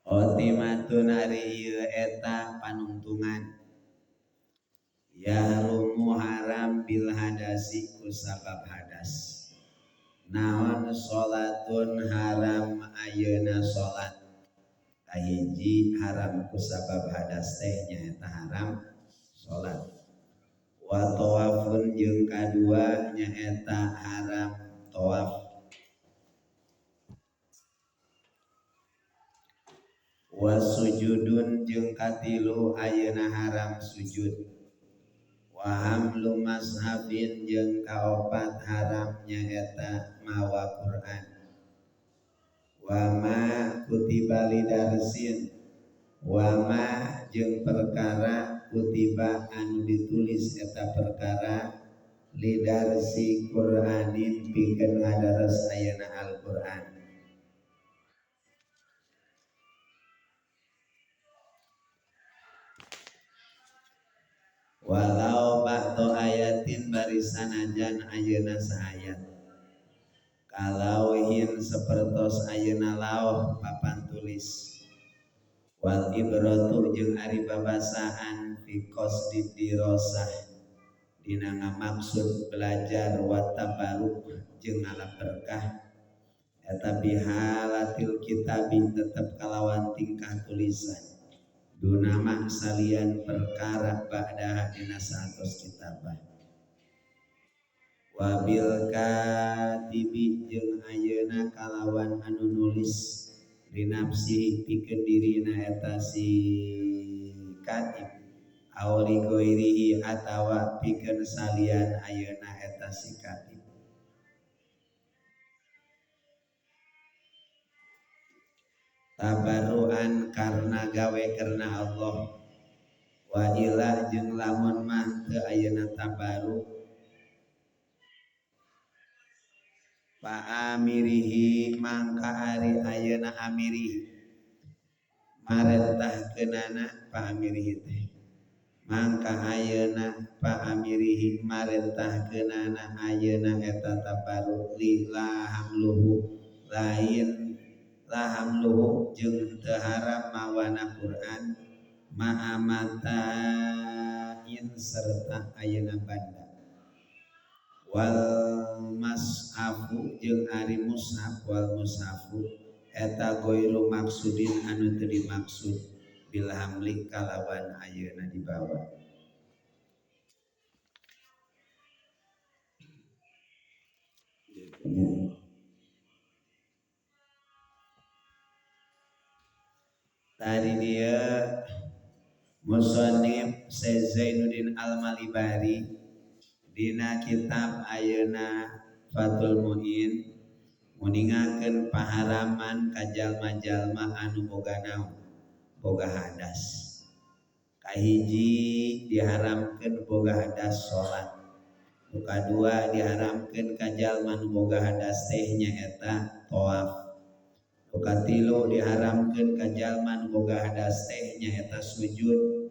Khotimatun ari ieu eta panungtungan yahrumu haram bil hadasi ku sabab hadas. Naon salatun haram ayeuna salat. Kahiji haram ku sabab hadas teh nyaeta haram salat. Wa tawafun jeung kadua nyaeta haram tawaf. Wa sujudun jeung katilu ayeuna haram sujud. Wa hamlu mashafin jeung kaopat haram nyaeta mawa Quran. Wa ma kutiba lidarsin wa ma jeung perkara kutiba anu ditulis eta perkara lidarsi Quranin pikeun ngadares ayeuna Al-Qur'an. Walau ba'du ayatin barisanajan ayeuna saayat. Kalauhin sapertos ayeuna lauh papan tulis. Wal ibratu jeung ari babasaan fi qasdi dirasah dina ngamaksud belajar wa tabaruk jeung ngalap berkah eta bihalatil kitabi tetep kalawan tingkah tulisan. Dunama salian perkara ba'da dina saatos kitabah. Wabil katibi jeung ayeuna kalawan anu nulis linapsi pikeun dirina eta si katib aw li ghairihi atawa pikeun salian ayeuna eta si katib. Tabarruan karena gawe karena Allah wa ila jeung lamun mah teu ayeuna tabarru fa amirihi mangka ari ayeuna amirihi marentahkeunana fa amirihi teh mangka ayeuna fa amirihi marentahkeunana ayeuna eta tabarru li la hamluhu lain lahamluhu jeung teu haram mawana Quran ma'amatain serta ayeuna banda wal mashafu jeung ari mushaf wal mushafu eta goiru maksudin anu teu dimaksud bil hamli kalawan ayeuna dibawa. Tadi dia musannif Syekh Zainuddin Al-Malibari dina kitab ayeuna Fathul Muin muningakeun paharaman ka jalma-jalma anu boga naon boga hadas. Kahiji diharamkeun boga hadas salat. Nu kadua diharamkeun ka jalma nu boga hadas teh nyaeta tawaf. Nu katilu diharamkeun ka jalma nu boga hadas teh nyaeta sujud.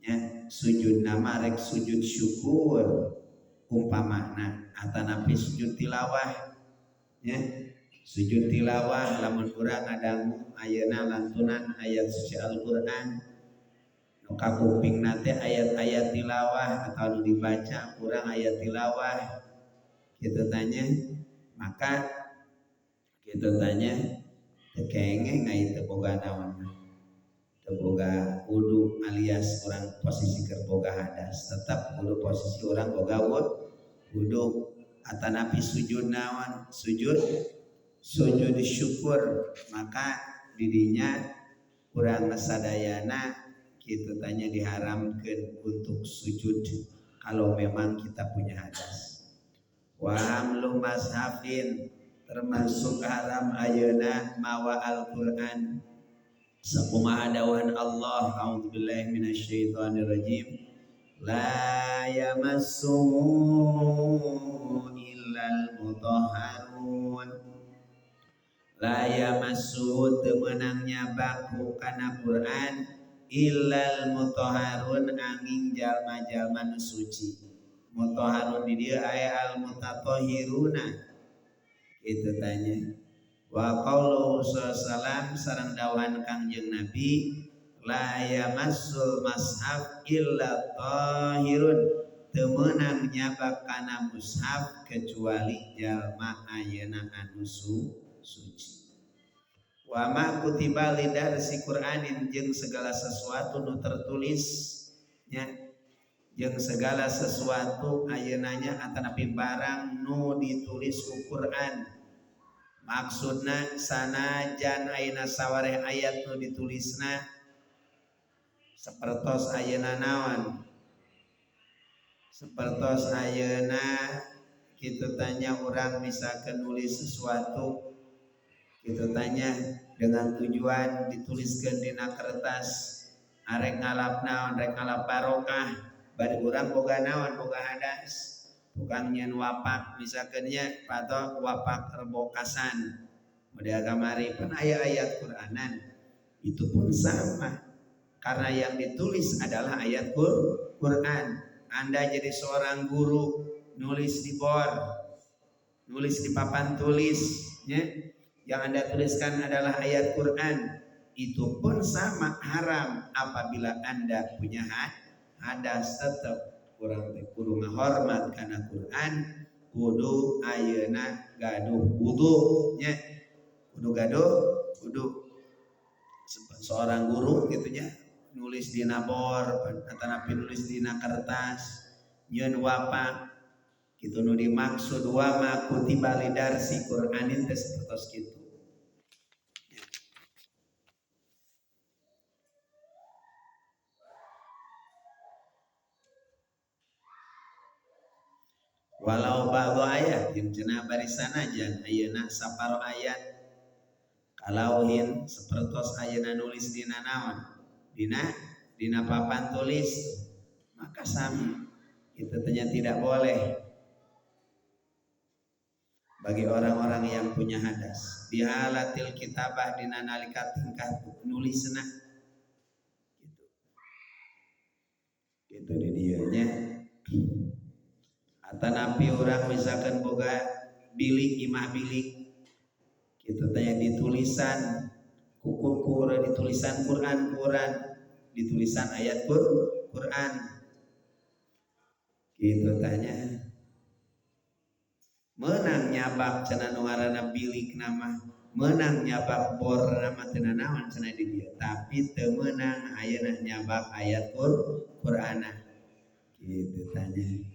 Nya sujud nama rek sujud syukur umpamana atanapi sujud tilawah. Nya sujud tilawah lamun urang ngadangu ayeuna lantunan ayat suci Al-Qur'an nu kakupingna teh ayat-ayat tilawah atau nu dibaca kurang ayat tilawah kitu tanya maka kitu tanya teu kengeng ai teu boga naon teu boga wudu alias urang posisi keur boga hadas tetap kudu posisi urang boga wudu atanapi sujud naon sujud sujud syukur maka didinya urang sadayana kitu tanya diharamkeun untuk sujud kalau memang kita punya hadas. Wa hamlu mashafin termasuk haram ayeuna mawa Al-Qur'an. Sakumaha dawuhan Allah, a'udzubillahi minasyaitonirrajim. La yamassuhu illal mutahharun. La yamassuhu teu meunang nyabaku kana Qur'an illal mutahharun angin jalma-jalma nu suci. Mutahharun di dieu aya al mutatahhiruna. Kitu tanya. Wa qauluhu sallallahu sareng dawuhan Kangjeng Nabi la yamassul mashaf illa tahirun teu meunang nyabak kana mushaf kecuali jalma ayeuna anu suci. Wa ma kutiba lidarsi Qur'anin jeung segala sesuatu nu tertulis nya jeung segala sesuatu ayeuna nya atanapi barang nu ditulis ku Qur'an. Maksudna sanajan ayeuna sawareh ayat nu ditulisna sapertos ayeuna naon? Sapertos ayeuna kitu tanya urang misalkan nulis sesuatu kitu tanya dengan tujuan dituliskeun dina kertas arek ngalap naon rek ngalap barokah bari urang boga naon boga hadas tukang nyeun wapak misalkan nya atau wapak rebokasan model kamari pun aya ayat Qur'anan itu pun sama karena yang ditulis adalah ayat Qur'an. Anda jadi seorang guru nulis di bor, nulis di papan tulis nya, yang Anda tuliskan adalah ayat Quran, itu pun sama haram apabila Anda punya hadas. Tetap kurang teh kudu ngahormat kana Quran, kudu ayeuna gaduh wudu nya, kudu gaduh wudu. Seorang guru gitu nya nulis dina bor atanapi nulis dina kertas nyeun wapak kitu nu dimaksud wa ma kutiba lidarsi Qur'anin teh sapertos kitu. Walau ba'du ayatin cenah barisan aja ayeuna saparo ayat kalauhin sapertos ayeuna nulis dina naon dina papan tulis maka sami itu tanya tidak boleh bagi orang-orang yang punya hadas bihalatil kitabah dina nalika tingkah nulisna gitu gitu di dieu nya. Atanapi urang misalkan boga bilik imah bilik kitu teh ditulisan kukur ditulisan Quran ditulisan ayat Quran kitu tanya meunang nyabak cenah nu ngaranna bilik nama meunang nyabak bor nama teu nanaon cenah di dieu tapi teu meunang ayeuna nyabak ayat Qur'anna kitu tanya.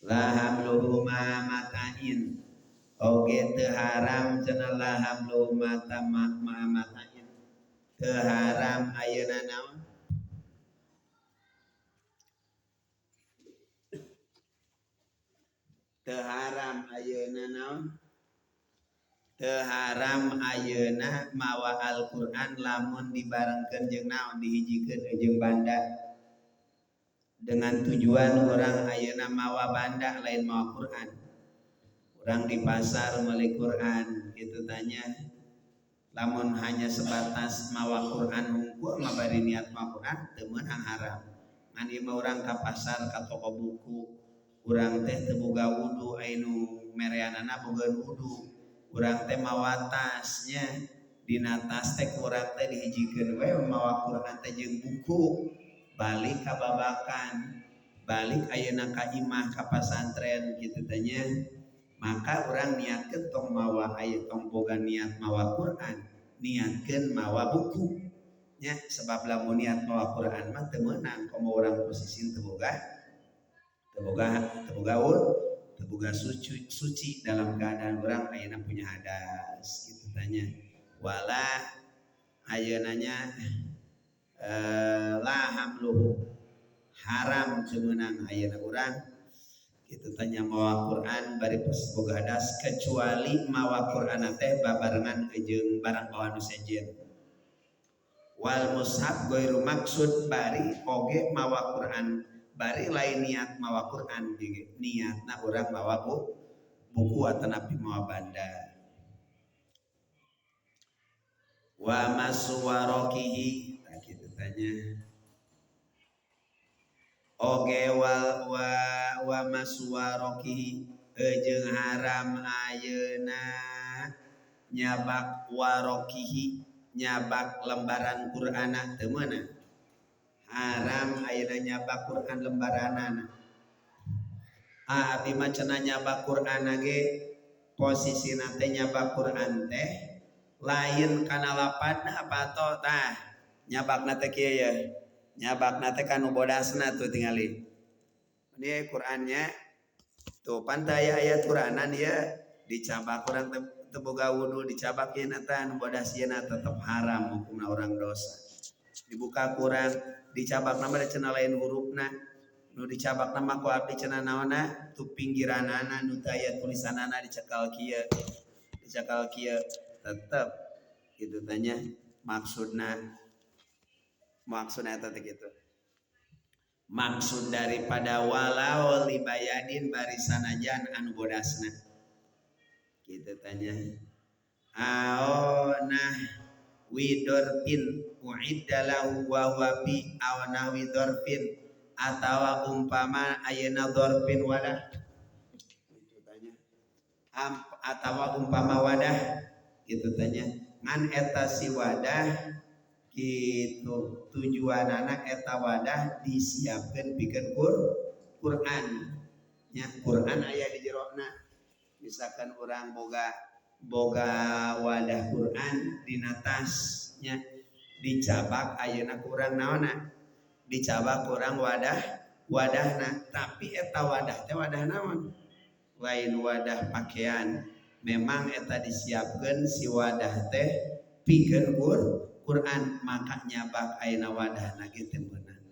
La hamluhu ma matain oge teu haram cenah la hamluhu ma matain teu haram ayeuna naon teu haram ayeuna naon teu haram ayeuna mawa Al-Qur'an lamun dibarengkeun jeung naon dihijikeun jeung banda dengan tujuan orang ayeuna mawa banda lain mawa Quran. Orang di pasar meuli Quran gitu tanya lamun hanya sebatas mawa Quran hungkul mah bari niat mawa Quran teu meunang haram. Ngan ieu mah urang ka pasar ka toko buku urang teh teu boga wudu anu mereanana boga wudu. Urang teh mawa tasnya dina tas teh urang teh dihijikeun we mawa Quran teh jeung buku. Balik ka babakan, balik ayeuna ka imah ka pasantren kitu teh nya. Maka urang niatkeun tong mawa aya tong boga niat mawa Quran, niatkeun mawa buku nya sebab lamun niat mawa Quran mah teu meunang komo urang posisi teu boga teu boga suci dalam keadaan urang ayeuna punya hadas kitu teh nya. Wala ayeuna nya la hamluhu haram kemenang ayeuna urang kitu tanya mawa Quran bari boga hadas kecuali mawa Quran teh babarengan jeung barang bawaan nu sejen. Wal mushaf ghairu maksud bari oge mawa Quran bari lain niat mawa Quran niatna urang mawa buku atanapi mawa banda. Wa maswarokihi tah kitu tanya. Oge wa maswarokihi jeung haram ayeuna nyabak warokihi nyabak lembaran Qur'ana teu meunang. Haram ayeuna nyabak Qur'an lembaranana. Ah abdi mah cenah nyabak Qur'ana ge posisina teh nyabak Qur'an teh lain kana lapadna apa to tah nyabakna teh kieu ye. Nyabakna teh kanu bodasna tuh tingali. Ini Qur'annya tuh pantai ayat Qur'anan ya dicabak urang teu boga wudu dicabak yeuna tah nu bodas yeuna tetep haram hukumna urang dosa. Dibuka kurang dicabak nama cenah lain hurufna nu dicabak nama ku abdi cenah naonna tu pinggiranana nu teu aya tulisanana dicekal kieu tetep kitu tanya maksudna eta teh kitu. Maksud daripada walau libayadin barisanajan anu bodasna kitu tanya. Aonah widorpin uiddalahu wa huwa fi aonah widorpin atawa umpama ayeuna dorpin wadah kitu tanya. Atawa umpama wadah kitu tanya ngan eta si wadah kitu tujuanana eta wadah disiapkeun pikeun Quran nya. Quran aya di jerona. Misalkan urang boga wadah Quran dina tas nya dicabak ayeuna kurang naonna dicabak kurang wadahna tapi eta wadah teh wadah naon lain wadah pakaian memang eta disiapkeun si wadah teh pikeun Quran maka nyabak ayeuna wadahna ge teu meunang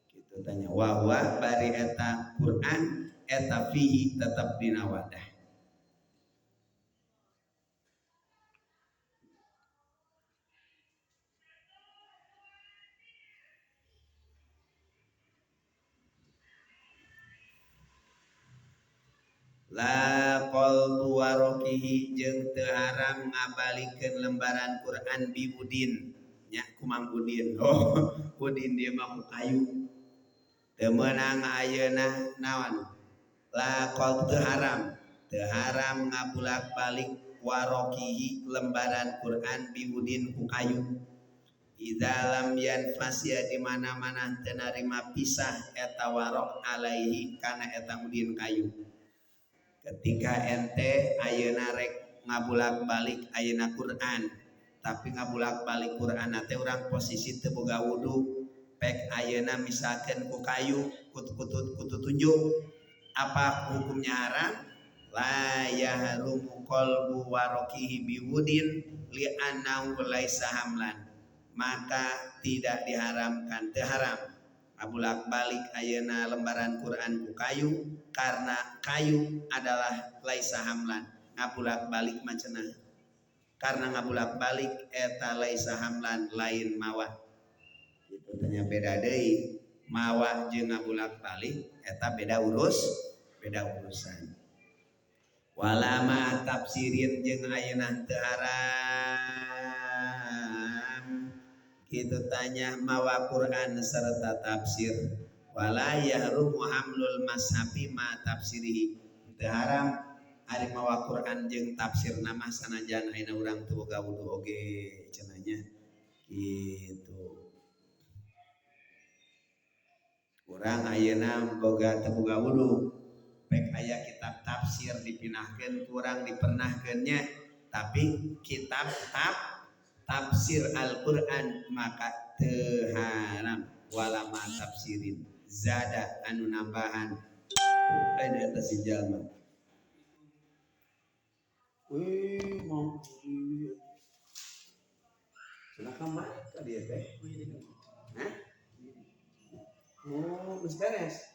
kitu tanya wa huwa bari eta Quran eta fihi tetep dina wadah. La qalbu warokihi jeung teu haram ngabalikeun lembaran Quran biwudin nya kumang udin. Oh udin dia mah ku kayu teu meunang ayeuna naon la qalbu teu haram ngabulak-balik warokihi lembaran Quran biwudin ku kayu idza lam yanfasiya di mana-mana teu narima pisah eta warok alaihi kana eta udin kayu. Ketika ente ayeuna rek ngabulak-balik ayeuna Quran tapi ngabulak-balik Quran teh urang posisi teu boga wudu pek ayeuna misalkeun ku kayu kutu tunjuk apa hukumnya haram la yahrumu qalbu warokihi biwudin li annahu laisa hamlan maka tidak diharamkan teu haram ngabulak-balik ayeuna lembaran Quran ku kayu karena kayu adalah laisa hamlan ngabulak-balik macenah karena ngabulak-balik eta laisa hamlan lain mawa kitu tanya beda deui mawa jeung ngabulak-balik eta beda urusan walama tafsirin jeung ayeuna teu haram kitu tanya mawa Quran serta tafsir wala yahrumu hamlul mashafi ma tafsirihi teu haram ari mawa Quran jeung tafsir nama sanajan ayeuna urang teu boga wudu oge cenah nya kitu urang ayeuna boga teu boga wudu pek aya kitab tafsir dipinahkeun kurang dipernahkeun nya tapi kitab tafsir Al-Qur'an maka teu haram wala ma tafsirin zada anu nambahan ayeuna eta si jalma wih mau silakan mah ka dieu teh. Hah? Oh, geus beres.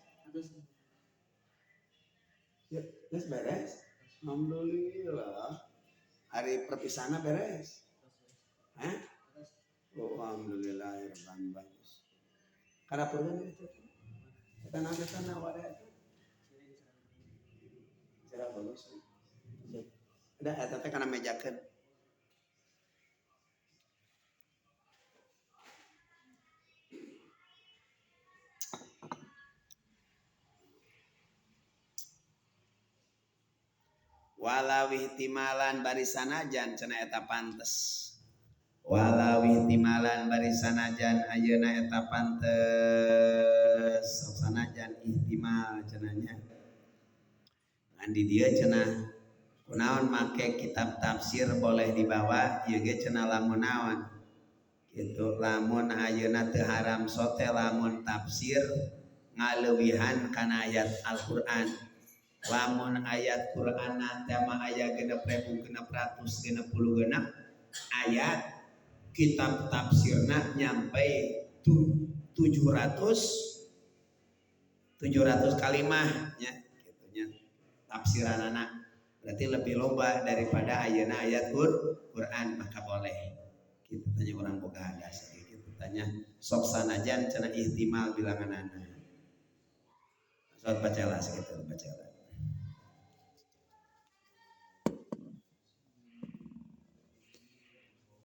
Ya, geus beres. Alhamdulillah. Hari perpisahanna beres. Hah? Oh, alhamdulillah ya rabbil bagus. Kana purna itu. Eta naon eta wadah eta? Cara bagus. Udah eta teh kana mejakeun. Walau ihtimalan bari sanajan cenah eta pantes. Walau ihtimalan bari sanajan ayeuna eta pantes sanajan ihtimal cenahnya. Ngan di dieu cenah kunaon make kitab tafsir boleh dibawa ieu ge cenah lamun naon kitu lamun ayeuna teu haram sote lamun tafsir ngaleuwihan kana ayat Al-Qur'an. Lamun ayat Qur'an teh mah aya 6666 ayat kitab tafsirna nyampe 700 kalimah nya kitu nya tafsiranana berarti lebih loba daripada ayeuna ayat Qur'an maka boleh. Kitu tanya urang boga hadas kitu tanya sok sanajan cenah ihtimal bilanganana. Sok bacalah sakitu bacalah.